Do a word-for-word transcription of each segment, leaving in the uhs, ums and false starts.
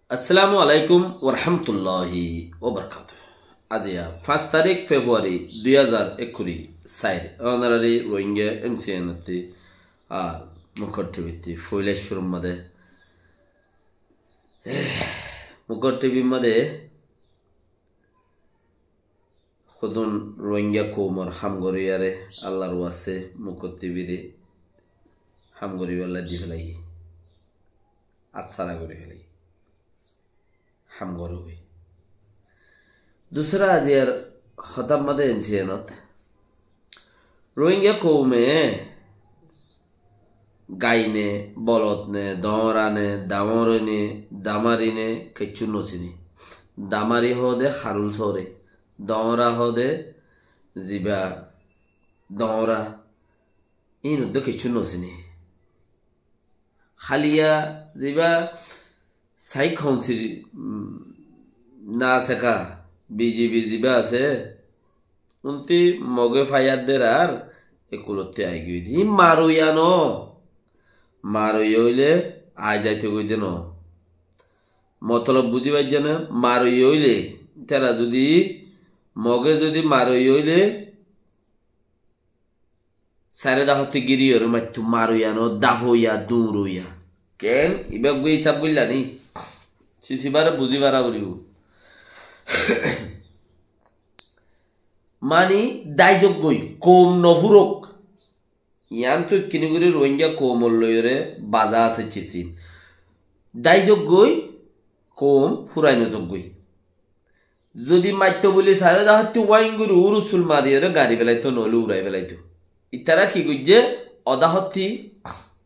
Assalamu alaikum warahmatulláhi wabarakátuhu. Aziya fañs tarík Februari dui házar ekkuri sair. Ónorari Rohingya M C N ottú, a, Mukor T V ttú foila cúrur mazé, Mukor T V mazé hodún Rohingya koumor ham goríyaré Allar waste Mukor T V re ham goríballa di félaiye. Átsara gorí félaiye. Ham gorí. Dusra aziyar hotár mazé M C N ot Rohingya koume gai ne, bolot ne, doóñra ne, damorí ne, damari ne, kiccú no siné. Damari hoó de harul sóre, doóñra hoó de ziba doóñra, íin uddú kiccú no siné. Háliya ziba saik honsir, um, na seka, B G B ziba asé, Unti Moge fáiyar der ar e kulottí aigiyói de. Hí maroiya no. Maroiya óile ai zaito goi de no. Motolob buzí faijjó né? Maroiya óile, ítara zodi, Moge zodi maroiya óile, sairó dahottí gíriyoré maittó, maroiya no, dafoiya, duñroiya. Ken? Ibá eggúa isab goillá ni? Sisibáre buzí fara foribó. Mani, dái zoggói, koum no fúrok. Yián tói ekkíni gorí Rohingya koumor loiyóre bazá asé cisin. Dái zoggói, koum fúrai no zoggói. Zodi maitto buli sairó dahottí wáin gorí úrusul mariyóre gañri felaitó, noóile urai felaitó. Itará ki goijjé? Odahottí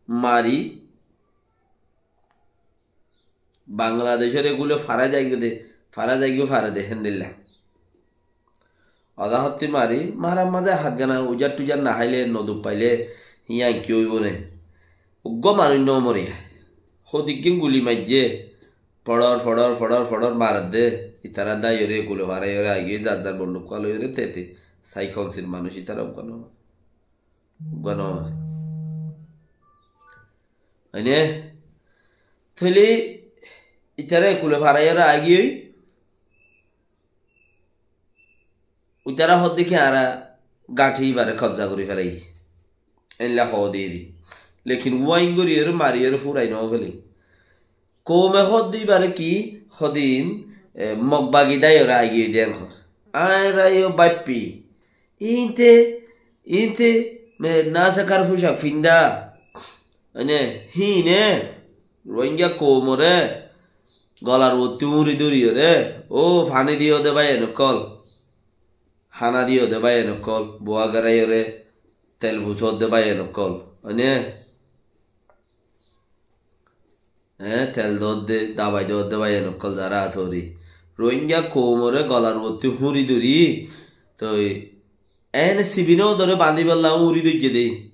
mari Bangladecór egulé fara zaigói de, fara zaigói fare de héndilla. Odahottí mari, marar mazé hátgana ujar-tujar no háile, no duk faile, híyan ki óibo né? Uggúa manúic no more. Hódiggín guli maijjé, foçor, foçor, foçor, foçor marer de, itará dáiyoré egulé faraiyóre aigiyói, zar zar bonduk loiyóre tete. Sai konsir manúic itará uggúa no more. Uggúa no more. Óine? Tóile itará egulé faraiyóre aigiyói, uitará hoódde ki añára gañthi ibáre kobza gorí félaiyi. Éilla hoó de. Lekin wáin goríyoré mariyóre fúrai no félaiyi. Koume hoódde ibáre ki hodin, e, Mog bagi dáiyoré aigiyói de enkor. Añára yó báippi. Íinte, íinte, me, nasakar fúcak findá. Óine, híine, Rohingya koumoré golar uottí úñri dóriyoré, ó faní diyó de báiyain ókkol, hána diyó de báiyain ókkol, buá geraiyóre tel fusó de báiyain ókkol. Óine, eé, tel doódde, dabai doódde báiyain ókkol zará asóri. Rohingya koumoré golar uottí húñri dóri, toi eéne sibinóu dóre bañdíbolla úñri dóijje de.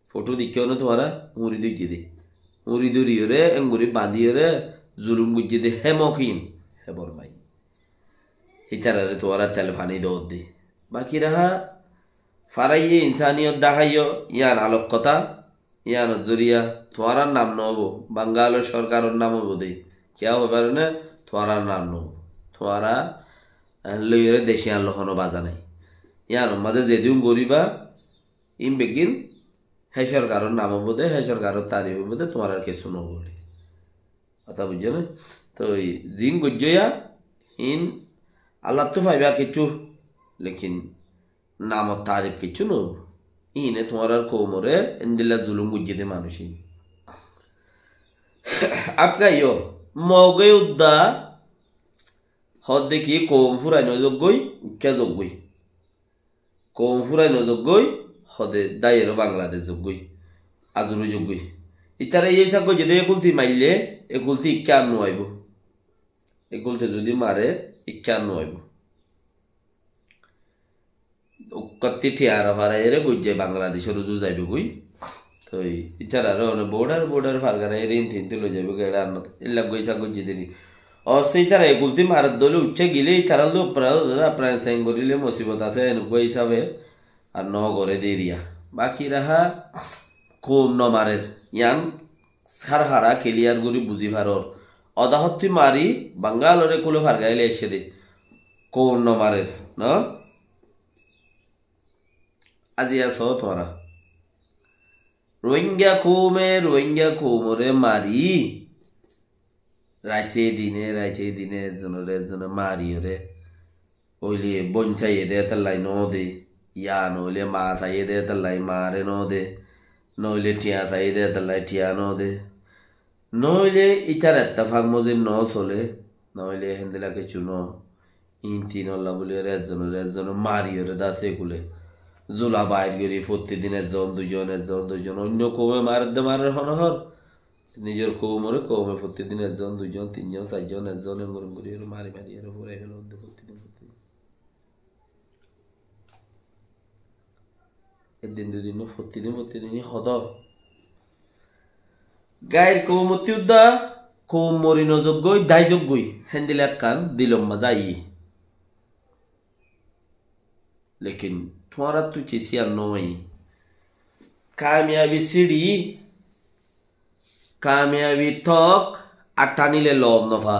Fothó deikkó né tuáñra, úñri dóijje de. Úñri dóriyoré, engorí bañdíyoré, zulum goijjé de, hé Mog íin, hé Bormai. Hítararé tuáñra tel faní doódde. Baki raha, faraiyé insaniyot daháiyo, yían alok kotá, yíanor zoriya tuáñrar nam noóibo, Bangalor sorkaror nam óibo de. Kiyá hoibar né? Tuáñrar nam noóibo. Tuáñra, eh, loiyóre dec yían loi honó baza nái. Yíanor mazé zedún goríba, ín beggín hé sorkaror nam óibo de, hé sorkaror tarif óibo de, tuáñrar kessú noóibo de. Hotá buijjó né? Toi ziín goijjó yá, ín Allattú faiba kessú, lekin namot tarif kessú noóibo. Íine tuáñrar koumoré endilla zulum goijjé de manúic ín. Afka yó, Moge udda hoódde ki koum fúrai no zoggói, uikká zoggói. Koum fúrai no zoggói, hode dáiyeró Bangladec zoggói, azuró zoggói. Itará yó isab goijjé de, e kulti maille, e kulti ikká ar no aibó. E kulti zodi mare, ikká ar no aibó. Ukkottí thiyara faraiyeré goijjé Bangladecór uzu zaibogói. Toi itararé one border, border far goráiyeré inti inti loi zaibogói, eçé ar no. Illa goisa goijjé deri. Osse itará e kulti marer dóle uicca gile itará loi opra, opra seng goríle mosibot asé, enuggúa isabe ar no goré deriya. Baki raha koum no marer. Yián sar hara kiliyar gorí buzí faror. Oda hottí mari, Bangalore kule fargaile aiccé de. Koum no marer, no? Aziya só tuáñra. Rohingya koume Rohingya koumore mari, raite dine, raite dine, ezzonoré ezzone mariyore. Óile boin saiyé de etallai no de, ya noóile maa saiyé de etallai maare no de, noóile thiañ saiyé de etallai thiañ no de. Noóile ítar ettefak mozid no sole, noóile héndilla kessú no. Ín tin olla buliyóre ezzonore ezzone mariyóre dase kule. Zula bair gori fottí din ezzon duizon, ezzon duizon, oinno koume maredde marer hono hor. Nizor koumore koume fottí din ezzon duizon, tinzon, sairjon, ezzon engori engori mari mari ere furai felo de fottí din, fottí din. Eddin dui din no, fottí din, fottí din hodo. Gair koumottí udda koum mori no zoggoi, dái zoggoi, héndilla ekkán dilor mazé aiyé. Lekin tuáñrattu cisiyan no aiyé. Kamiyabi siçi, kamiyabi tok, aṭṭanile loot no fa.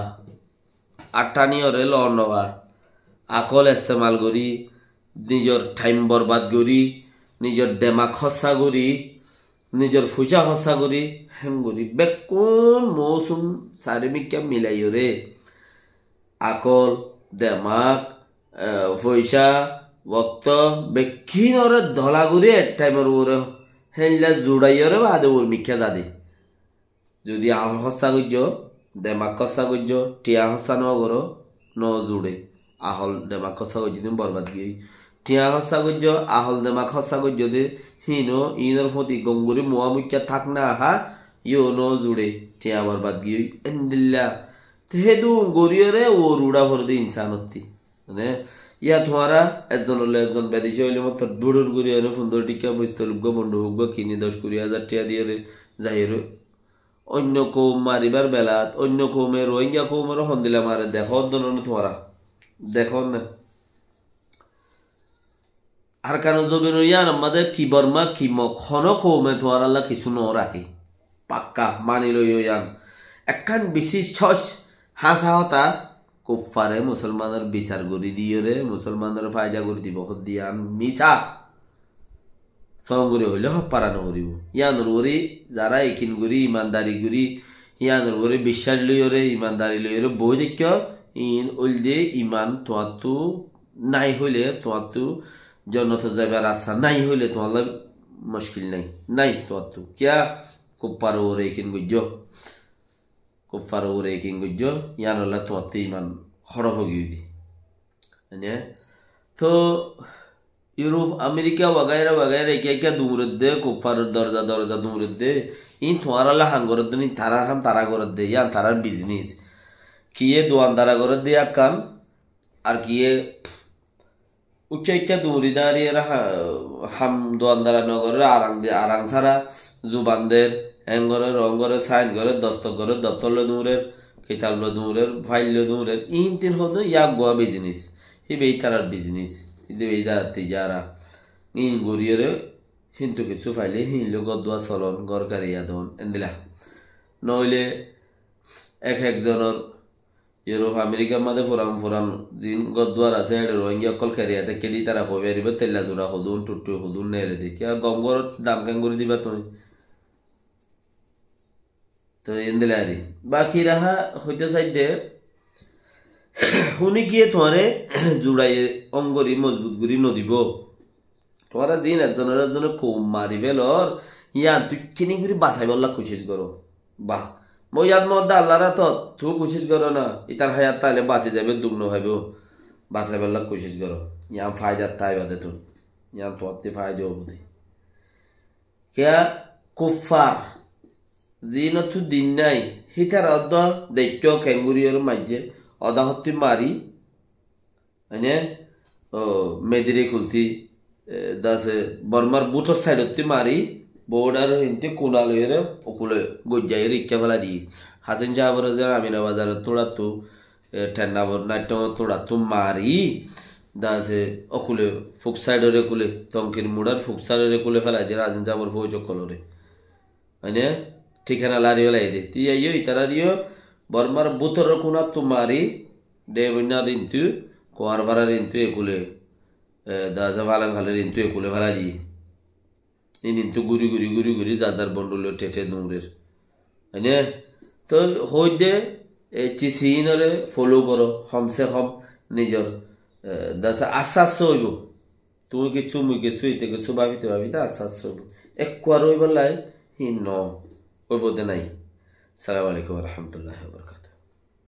Aṭṭaniyore loot no fa. Akol estemal gori, nizor thaim borbad gori, nizor demak hóssa gori, nizor fuisa hóssa gori, hén gori, bekkún mousum sari mikká milaiyore, akol, demak, e, fuisa, wokto, bekkúnore dola gori ek thaimor uore héndilla zuçaiyore baade uor mikká zade. Zodi ahol hóssa goijjo, demak hóssa goijjo, thiañ hóssa no goro, no zuçe. Ahol demak hóssa goijjo de borbad giyói. Thiañ hóssa goijjo, ahol demak hóssa goijjo de, híno, ínor fóti gom gori muá muikká thák na há, yó no zuçe, thiañ borbad giyói. Endilla. Te hédun goriyóre uor uçá fore de insanottí. Mane, ya tuáñra ezzon óile ezzon bedeci óile mottor dhurur gori ene fundoro thikka pistol uggúa, bonduk uggúa kini doc kuri házar thiañ diyóre zaiyóre. Oinno koum maribar belat, oinno koume Rohingya koumore hondilla mare dekó de no tuáñra. Dekó de. Arkanor zobinor yíanor mazé ki Borma, ki Mog, hono koume tuáñralla kissú no raké. Pakka mani loiyó yían. Ekkán bicí soc háñsa hotá, kuffare musolmanor bisar gorí diyóre, musolmanore faida gorí dibo hoddé yían misá. Song gorí hoilé hó fara no foribó. Yíanor uore zará ekin gorí, imandari gorí, yíanor uore biccác loiyóre, imandari loiyóre boói táikko, iín óilde iman tuáñttu nái hoilé, tuáñttu jonnotot zaibar rasta nái hoilé tuáñlla muckil nái, nái tuáñttu. Kiyá? Kuffar uore ekin goijjó. Kuffar uore ekin goijjó, yíanolla tuáñttu iman hórop ói giyói de. Mane, to Europe, America wagaira wagaira ekká ekká duñredde, kuffaror dorza dorza duñredde. Iín tuáñralla ham goredde no, iín tarár ham tará goredde, yían tarár business. Kiyé duandara goredde ekkán, ar kiyé uikká uikká duñri dañri ere ha-, ham duandara no gorer, arang di-, arang sára zuban der, heng gorer, ong gorer, sign gorer, dostok gorer, doftor loi duñrer, kitab loi duñrer, file loi duñrer, iín tin hoó de yá uggúa business. Híba ítarar business, híba ítarar tijara. Iín goríyore, híntu kessú faile, híin loi gór duar solon, gór keriya don, endilla. Noóile ek ek zonor Europe, Americar mazé furan furan ziín gór duar asé, héçe Rohingya ókkol keriya táikke de ítara hoi faribó, tella sura hodún, tuttui hodún neelede. Kiyá gom górot dam keéngori diba tuñí? Toi endilla ar ki. Baki raha hoito saidde, huni kiye tuáñre zurai ongori mozbut gori no dibo. Tuáñra ziín ezzonore ezzone koum mari felor, yían tui kini gori basaibolla kucíc goro. Bah, mo yad mo dallare to tui kucíc goro na, itar hayat taile basi zaibo, duk no faibo. Basaibolla kucíc goro. Yían faidar taiba de tui. Yían tuáñtti faida óibo de. Kiyá? Kuffar. Ziínottu din nái, hítara oddó deikkó keéngoriyóre maijjé, oda hottí mari, mane, o, Mediri kulti, e, dase Bormar bútor saidottí mari, bodhar hintí kuna loiyóre, okule goijjaiyóre ikká félai diyé. Hasin Cahbor ze Amina Bazaror túñrattú, e, Thennabor naittóngor túñrattú mari, dase okule fuk saidore kule, Tonkir muçar fuk saidore kule félai diyé Hasin Cahbor fóuj okkolore. Mane, thikana lari félai de. Tiyaiyo, itarariyo, Bormar bútoror kúnattu mari, de boinna de intu, kuar farar intu ekule, e, dasa falang faler intu ekule félai di. In intu guri guri guri guri zar zar bondhulor thete dourer. Ene? To hoide, e, cisi inore follow goro, hom se hom nizor, e, dasa asas oibo. Tui kessú, mui kessú, ite kessú, bafite bafite asas oibo. Ekkuar oibar lai, hi no. Oibo de nai. Assalamu alaikum wa rahmatullahi wa barakatuh.